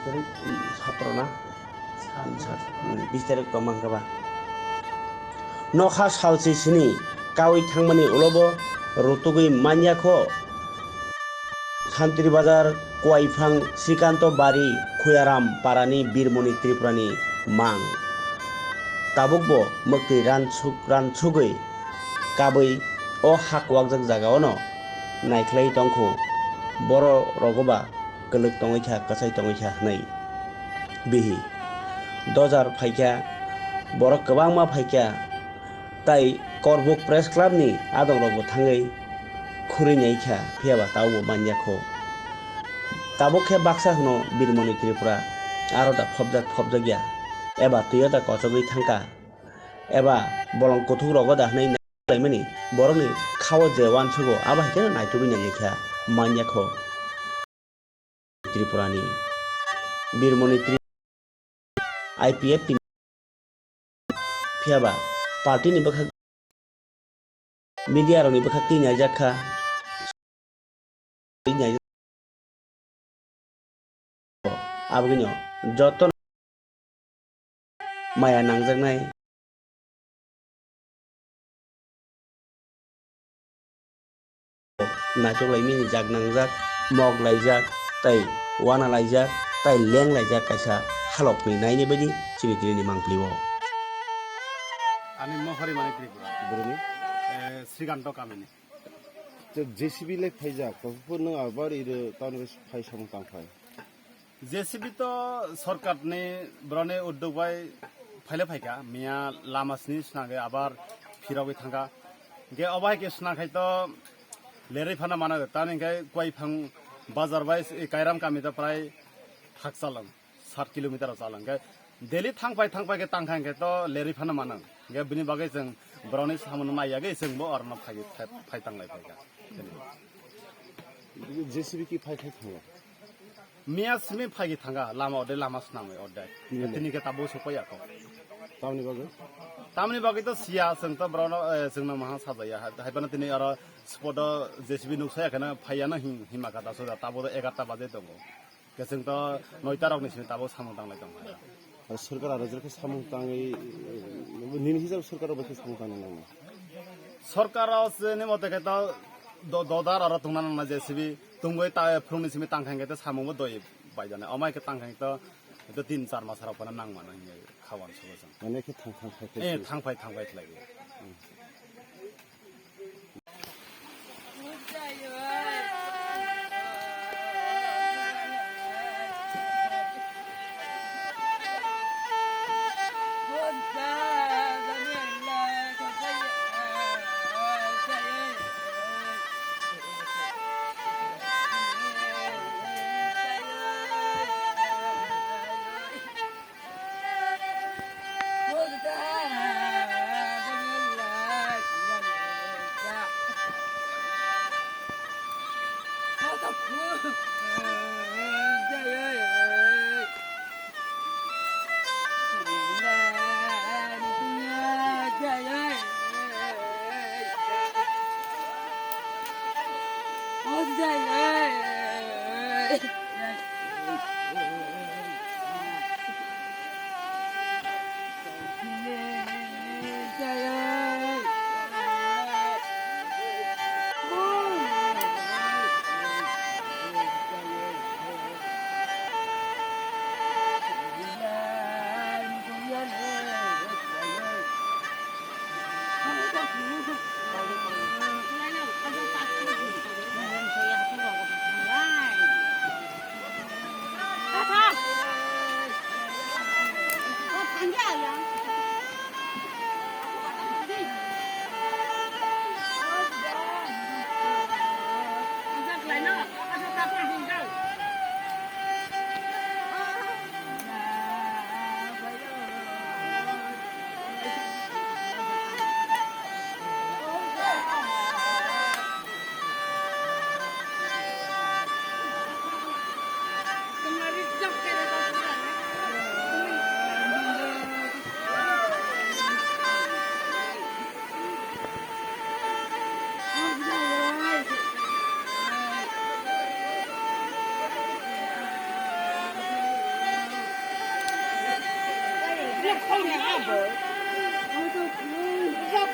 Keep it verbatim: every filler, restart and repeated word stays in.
Tarik, um, sotro na? Um, bis tarik tongma hwnkhe ba. Nokha salsi sini kaui thangmani ulo bo rutugwi manya kho. Santri Bazar, Kuaiphang, Srikanto Bari, Khuyaram Parani Birmoni Tripurani mang. Tabuk bo mwktwi ransuk-, ransugwi kabwi o hak wakjak jagao no naikhlai tongkhu. Borok rogo ba kwlwk tongwi kha, kwchai tongwi kha hwnwi bihi dojar phaikha, borok kwbangma phaikha, tai Korbuk Press Club ni adongrokbo thangwi khurwi naikha, phiyaba tabukbo manya kho. Tabuk khe baksa hwno Birmoni Tripura aro da phobjak phobjakya, eba twio da kochogwi thangkha, eba bolong kuthuk rogo da hwnwi laimani borokni khao je uansugo, abo hai kheno naitugwi naikha, manya kho. Tripurani Birmoni Tri-, I P F T ni phiyaba party ni bwkhak, media rokni bwkhak twi naijak kha, twi naijak. Aboni joto maya nangjaknai. Naitok lai mini jak nangjak, mok laijak, tai wana laijak, tai leng laijak kaisa halok ni naini baidi chini tini ni mangpili o. Ani mohori mani Tripura. Boroni? Eh, Srikanto kamini. Te J C B le phaijak, to phuru nwng abar iro town phai samung tang phai. J C B to sorkar ni boroni uddog bai phaile phaikha, miya lama sini swnagwi abar phirogwi thangkha. Hinkhe obo hai khe swnakhai to lerwi phano mano, tamoni hinkhe Kuaiphang bazar bai Kairam kami to prai thak chalong, sat kilometer o chalong. Hinkhe daily thangpai thangpai khe tangkha hinkhe to lerwi phano mano. Hinkhe bini bagwi chwng boroni samung naiyagwi chwngbo orno phai, phai, phai tanglai phaikha. J C B ki phai phai thango. Miya simi phaigi thanga, lama ode lama swnamwi ode. Nini? Tini khe tabuk sokpaiya kho. Tamni bagwi? Tamni bagwi to siya, chwng to borokno, eh, chwngno maha sajaya. Hai, hai phano tini aro spot o J C B nuk saya kheno phaiya no him-, hima kha da soja, tabuk to egarta baje tongo. Khe chwng to noita rokni simi tabuk samung tanglai tong kha. Ar sorkar aro jekhe samung tangwi, eh, nini hisab sorkar bai khe samung tangna nango? Sorkar o se ni mote khe to do-, dodar aro tongna nangna J C B tungwi ta phurungni simi tangkha hinkhe to samungbo doi baijani. Omai khe tangkha hinkhe to, to tin char mas rok phano nangmano hinkhe khawan sugo chwng. Mane khe thang thang khai khai Eh, thang phai thang phai khlai.